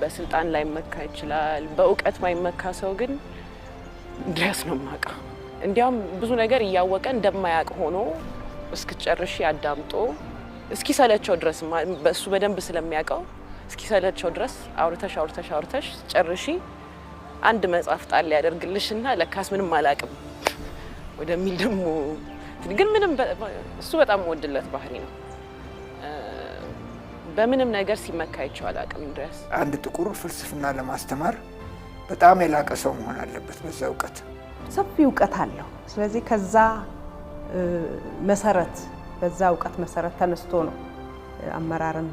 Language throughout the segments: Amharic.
በስልጣን ላይመካ ይችላል። በእውቀት ማይመካ ሰው ግን እንድሪያስ ነው የማውቀው። እንዲያውም ብዙ ነገር እያወቀ እንደማያውቅ ሆኖ እስክትጨርሺ አዳምጦ እስኪሰለቸው ድረስ፣ በእሱ በደንብ ስለሚያውቀው እስኪሰለቸው ድረስ አውርተሽ አውርተሽ አውርተሽ ጨርሺ አንድ መጽሐፍ ጣል ያደርግልሽና ለካስ ምንም አላውቅም ወደሚል ደግሞ ግን ምንም እሱ በጣም ወድለት ባህሪ ነው። በምንም ነገር ሲመካ አይቼው አላውቅም እንድሪያስ። አንድ ጥቁር ፍልስፍና ለማስተማር በጣም የላቀ ሰው መሆን አለበት። በዛ እውቀት ሰፊ እውቀት አለው። ስለዚህ ከዛ መሰረት፣ በዛ እውቀት መሰረት ተነስቶ ነው አመራርን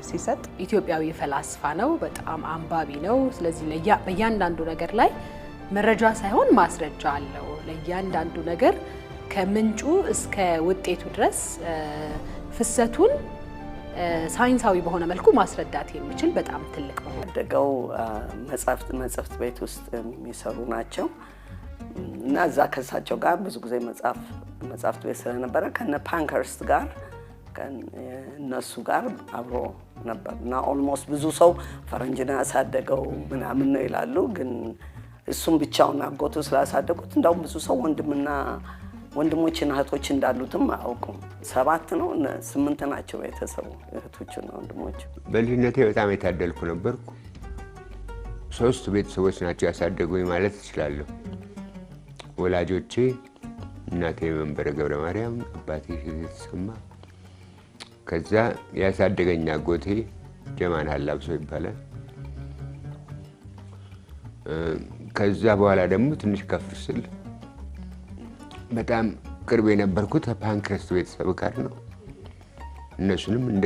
ሲሰጥ። ኢትዮጵያዊ ፈላስፋ ነው። በጣም አንባቢ ነው። ስለዚህ በእያንዳንዱ ነገር ላይ መረጃ ሳይሆን ማስረጃ አለው። ለእያንዳንዱ ነገር ከምንጩ እስከ ውጤቱ ድረስ ፍሰቱን ሳይንሳዊ በሆነ መልኩ ማስረዳት የሚችል በጣም ትልቅ ነው። ያደገው መጽሐፍት ቤት ውስጥ የሚሰሩ ናቸው እና እዛ ከእሳቸው ጋር ብዙ ጊዜ መጽሐፍት ቤት ስለነበረ ከነ ፓንከርስት ጋር፣ እነሱ ጋር አብሮ ነበር እና almost ብዙ ሰው ፈረንጅ ነው ያሳደገው ምናምን ነው ይላሉ። ግን እሱም ብቻውን አጎቱ ስላሳደጉት እንደውም ብዙ ሰው ወንድምና ወንድሞችና እህቶች እንዳሉትም አያውቁም። ሰባት ነው ስምንት ናቸው ቤተሰቡ፣ እህቶችና ወንድሞች። በልጅነቴ በጣም የታደልኩ ነበርኩ። ሶስት ቤተሰቦች ናቸው ያሳደጉኝ ማለት እችላለሁ። ወላጆቼ እናቴ መንበረ ገብረ ማርያም፣ አባቴ የተሰማ፣ ከዛ ያሳደገኝ አጎቴ ጀማን አላብሶ ይባላል። ከዛ በኋላ ደግሞ ትንሽ ከፍ ስል በጣም ቅርብ የነበርኩት ከፓንክረስት ቤተሰብ ጋር ነው። እነሱንም እንደ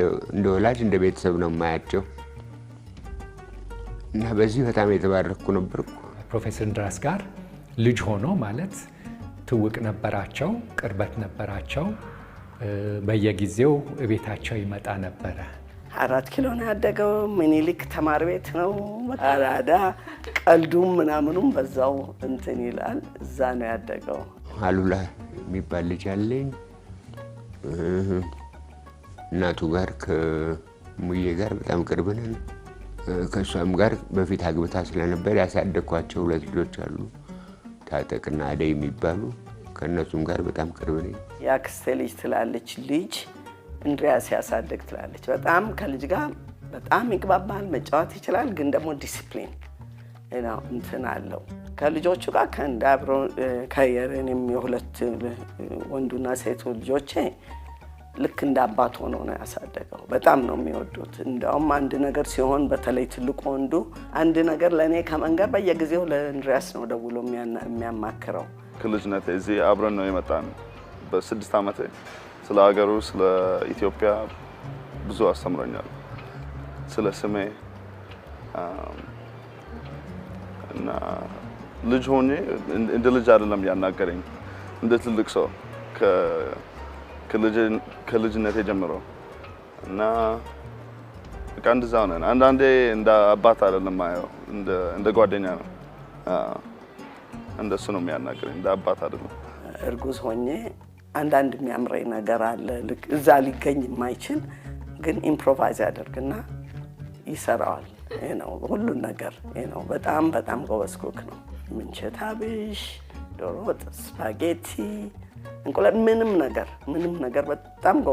ወላጅ እንደ ቤተሰብ ነው የማያቸው እና በዚህ በጣም የተባረኩ ነበርኩ። ፕሮፌሰር እንድሪያስ ጋር ልጅ ሆኖ ማለት ትውቅ ነበራቸው፣ ቅርበት ነበራቸው። በየጊዜው ቤታቸው ይመጣ ነበረ። 4 ኪሎ ነው ያደገው። ሚኒሊክ ተማሪ ቤት ነው። አራዳ ቀልዱም ምናምኑም በዛው እንትን ይላል። እዛ ነው ያደገው። አሉላ የሚባል ልጅ አለኝ። እናቱ ጋር ከሙዬ ጋር በጣም ቅርብ ነን። ከእሷም ጋር በፊት አግብታ ስለነበር ያሳደግኳቸው ሁለት ልጆች አሉ፣ ታጠቅና አደይ የሚባሉ። ከእነሱም ጋር በጣም ቅርብ ነኝ። የአክስቴ ልጅ ትላለች፣ ልጅ እንድሪያስ ያሳድግ ትላለች። በጣም ከልጅ ጋር በጣም ይግባባል፣ መጫወት ይችላል። ግን ደግሞ ዲሲፕሊን እንትን አለው ከልጆቹ ጋር ከእንደ አብሮ ከየኔም የሁለት ወንዱና ሴቱ ልጆቼ ልክ እንደ አባት ሆኖ ነው ያሳደገው። በጣም ነው የሚወዱት። እንዲያውም አንድ ነገር ሲሆን በተለይ ትልቁ ወንዱ አንድ ነገር ለእኔ ከመንገር በየጊዜው ለእንድሪያስ ነው ደውሎ የሚያማክረው። ከልጅነቴ እዚህ አብረን ነው የመጣነው። በ6 ዓመቴ ስለ ሀገሩ፣ ስለ ኢትዮጵያ ብዙ አስተምሮኛል። ስለ ስሜ እና ልጅ ሆኜ እንደ ልጅ አይደለም ያናገረኝ፣ እንደ ትልቅ ሰው ከልጅነቴ ጀምሮ እና በቃ እንደዛ ነን። አንዳንዴ እንደ አባት አይደለም ማየው፣ እንደ ጓደኛ ነው። እንደሱ ነው የሚያናግረኝ፣ እንደ አባት አይደለም። እርጉዝ ሆኜ አንዳንድ የሚያምረኝ ነገር አለ እዛ ሊገኝ የማይችል፣ ግን improvise ያደርግና ይሰራዋል ነው ሁሉን ነገር ነው። በጣም በጣም ጎበዝ cook ነው። ምንቸት አብሽ፣ ዶሮ ወጥ፣ ስፓጌቲ፣ እንቁላል፣ ምንም ነገር ምንም ነገር በጣም ጎበዝ።